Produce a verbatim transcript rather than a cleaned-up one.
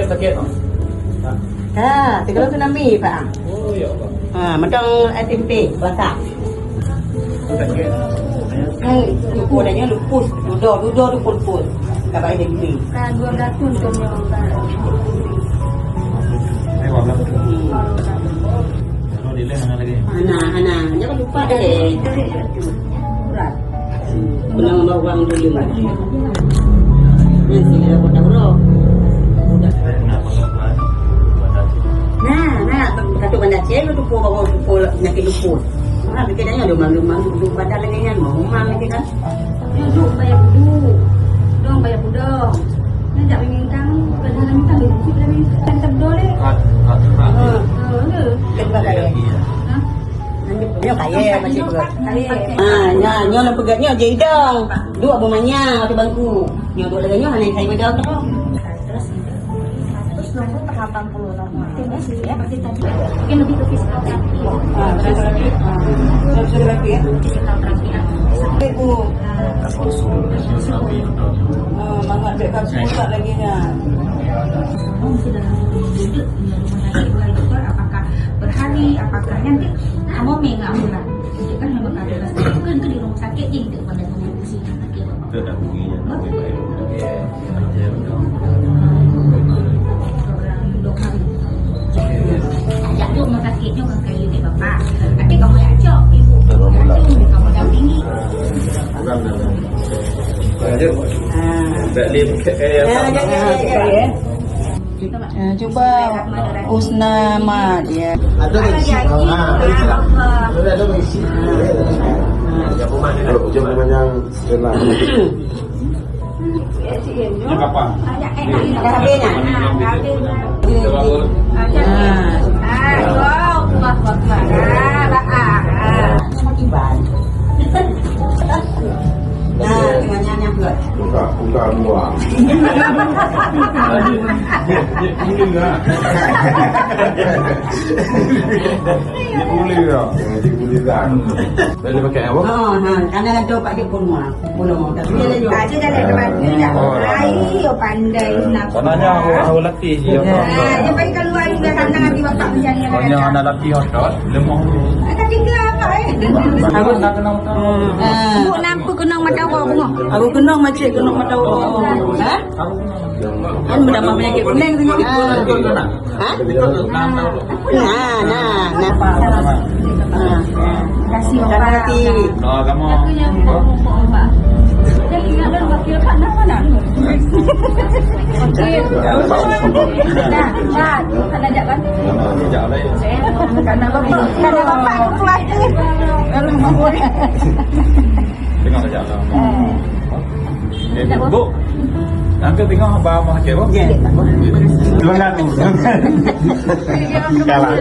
Sakit, Bang? Ha, tiga ratus enam puluh, Pak. Oh, ya Allah. Ha, mantong S M P, kelas satu. Sakit. Hai, lupus dah nyoe, lupus. Dudoe, dudoe lupus, lupus. Ka baik lagi. Ka dua belas tahun tu nyoe. Eh, dua belas tahun. Hmm. Kalau di lain mana lagi? Hana, hana. Jangan lupa deh. Berat. Pernah membawa uang dulu. Nanti dia buat tahu. Nah, nah, satu bandar cek tu pun bawa tu pun penyakit lupus. Nah, kita dah ada malu-malu tu bandar lagi kan. Mau rumah lagi kan. Nyoe duek bayar kudu, dong bayar kudong. Nyoe jak mimintang, kadang mimintang duek kucing, kadang mimintang tebdol eh. Kat, kat, kat. Ha, ha, ya. Kan tak payah. Iya. Ha? Nyoe kaya macam tu. Kaya. Ha, nyoe, nyoe lam peugah nyoe je idong. Duek bumanya di bangku. Nyoe duek lagèe nyoe hana sai idong tu. Seratus dua puluh per delapan puluh. Mungkin lebih ke fisikal terapi. Ah, fisikal terapi. Ah, fisikal terapi ya. Fisikal terapi, ah. Sakit, Bu. Ah, mangat dek kasih tak lagi nya. Mungkin dalam duduk di rumah sakit, bukan doktor, apakah per hari, apakah nanti kamu mengambil lah. Itu kan yang bakal dirasakan. Bukan ke di rumah sakit je hidup pada kondisi sakit. Kita dah bunyi yang tak baik-baik. Lanjut. Ah. Tak boleh pakai, eh, apa? Ah, cuba Husna Mat, ya. Ada lagi. Ah, ada lagi. Ada lagi. Kalau hujan panjang, setelah. Ini kapan? Dah habis dah. Dah habis. Dah bangun. Ah. Ah, Allahu Akbar. Ah, bah, ah, ah. Nah, gimana nyampe? Buka, buka ruang. Dia, dia, dia pulih lah. Dia pulih lah. Dia pulih lah. Boleh pakai apa? Oh, ha, karena ada Pak Dek pun mah. Pun mau tak boleh lagi. Aja dah ada tempat ni dah. Oh. Ai, yo pandai nak. Tanahnya awak, awak latih je. Ah, dia pergi keluar juga sana nanti bapak macam ni. Hanya anak latih otot, lemah. Ada tiga apa eh? Aku nak kenal tahu. Ah. Bu nampu kenang mata awak bunga. Aku kenang macam kenang mata awak. Ha? Kan menambah penyakit kuning tu. Ah. Ha? Nah, nah, nah. Ah. Terima kasih, Pak. Nah, kamu. Aku yang buka, Pak. Jadi, nak dan wakil Pak, kenapa nak? Okey. Nah, Pak, bukan ajak kan? Ajak lah, ya. Karena bapak, karena bapak tu pelatih. Tengok saja lah. Eh. Eh, Bu, nanti tengok abang mau cek, Bu. Ya. Terima kasih. Kalah.